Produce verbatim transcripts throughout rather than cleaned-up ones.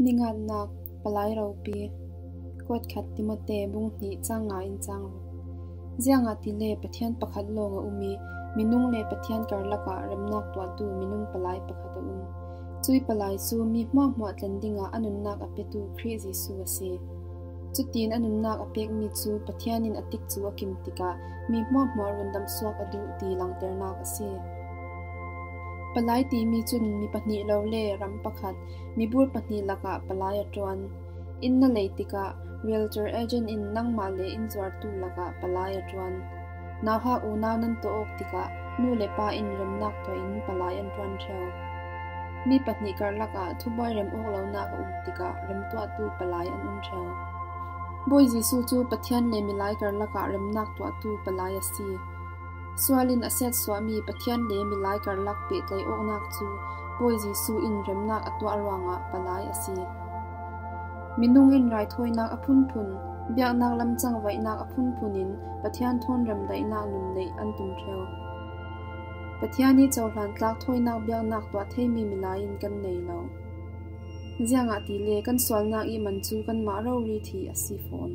Ningatnak palai ropi. Kuat khat Timote bung hnih cang nga in cang ruk. Ziangahtile Pathian pakhat lawng a um i, minung le Pathian karlakah remnak tuahtu minung palai pakhat a um. Cui palai cu mi hmuahhmuah tlen dingah a nunnak a petu Khrih Jesuh a si. Cutin a nunnak a pekmi cu Pathian in a tikcu a kim tikah mi hmuahhmuah rundam suak a duh ti langternak a si. Palai timi cun mi pahnih lo le ram pakhat, mibur pahnih lakah palai a ṭuan. Inn na lei tikah realtor agent in nangmah le inn zuartu lakah palai a ṭuan. Nauhak unau nan tuah awk tikah nu le pa in remnak tuah in palai an ṭuan ṭheu. Mi pahnih karlakah thubuai rem awk lonak a um tikah remtuahtu palai an um ṭheu. Bawi Jesuh cu Pathian le milai karlakah remnak tuahtu palai a si. Sual in a siatsuahmi Pathian le milai karlak pehtlaih awknak cu Bawi Jesuh in remnak a tuah ruangah palai a si. Minung in raithawinak a phunphun, biaknak lam cangvaihnak a phunphun in Pathian thawn remdaihnak nun neih an tum ṭheu. Pathian i cohlan tlak thawinak biaknak tuah theimi milai in kan nei lo. Ziangahtile kan sualnak i man cu kanmah rori thei a si fawn.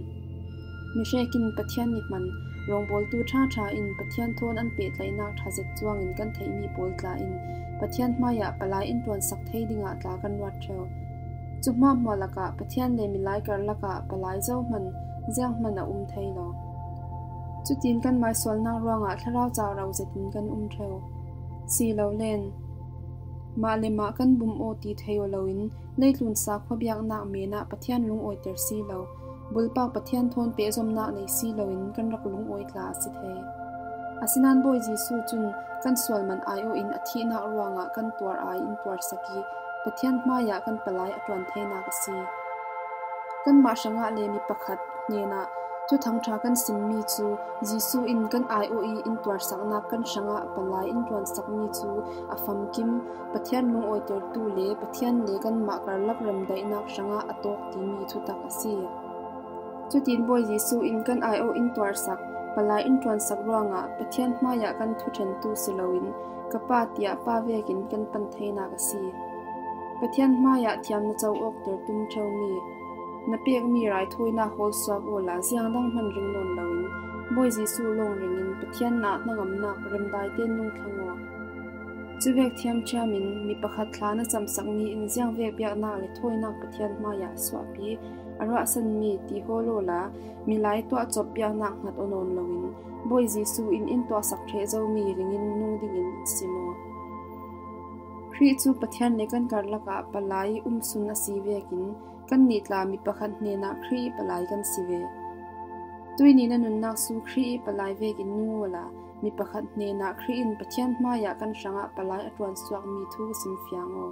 Mihrek in Pathian i hman, rawngbawltu ṭhaṭha in Pathian thawn an pehtlaihnak ṭha zet cuangin kan theihmi pawl tla in Pathian hmaiah palai in ṭuansak thei dingah tla kan ruat ṭheu. Cu hmuahhmuah lakah Pathian le milai karlakah palai zohman, zianghman a um thei lo. Cutin kan maisualnak ruangah thlarau cau ro zetin kan um ṭheu. Si lo len, mah le mah kan bum aw ti thei aw loin, leitlun sakhuabiaknak men ah Pathian lungawiter si lo, bulpak Pathian thawn pehzomnak nei si loin kan rak lungawi tla a si thei. Asinain Bawi Jesuh cun kan sual man aiawh in a thihnak ruangah kan tuar ai in tuarsak i Pathian hmaiah kan palai a ṭuan theinak a si. Kanmah hrangah le mi pakhat hnenah Thuthang ṭha kan simmi cu Jesuh in kan aiawh i in tuarsaknak kan hrangah palai in ṭuansakmi cu a famkim, Pathian lungawitertu le Pathian le kanmah karlak remdaihnak hrangah a tawk timi thutak a si. Cutin Bawi Jesuh in kan aiawh in tuarsak, palai in ṭuansak ruangah Pathian hmaiah kan thuṭhentu si loin ka Pa tiah Pa vekin kan pan theinak a si. Pathian hmaiah thiam na co awkter tum ṭheumi, na pekmi raithawinak hawl suak awla ziang dang hman ring nawn loin Bawi Jesuh lawng ringin Pathian ah hnangamnak remdai tein nung thlang aw. Cuvek thiamṭhiam in mi pakhat thla na camsakmi in ziangvek biaknak le thawinak Pathian hmaiah suahpi a ruahsanmi ti hawl awla, milai tuah cawp biaknak hngat aw nawn loin Bawi Jesuh in in tuahsak ṭheh zomi ringin nung dingin in sim aw. Khrih cu Pathian le kan karlakah palai umsun a si vekin kannih tla mi pakhat hnenah Khrih i palai kan si ve. Tuihni na nunnak cu Khrih i palai vekin nung awla, mi pakhat hnenah Khrih in Pathian hmaiah kan hrangah palai a ṭuansuakmi thu simfiang aw.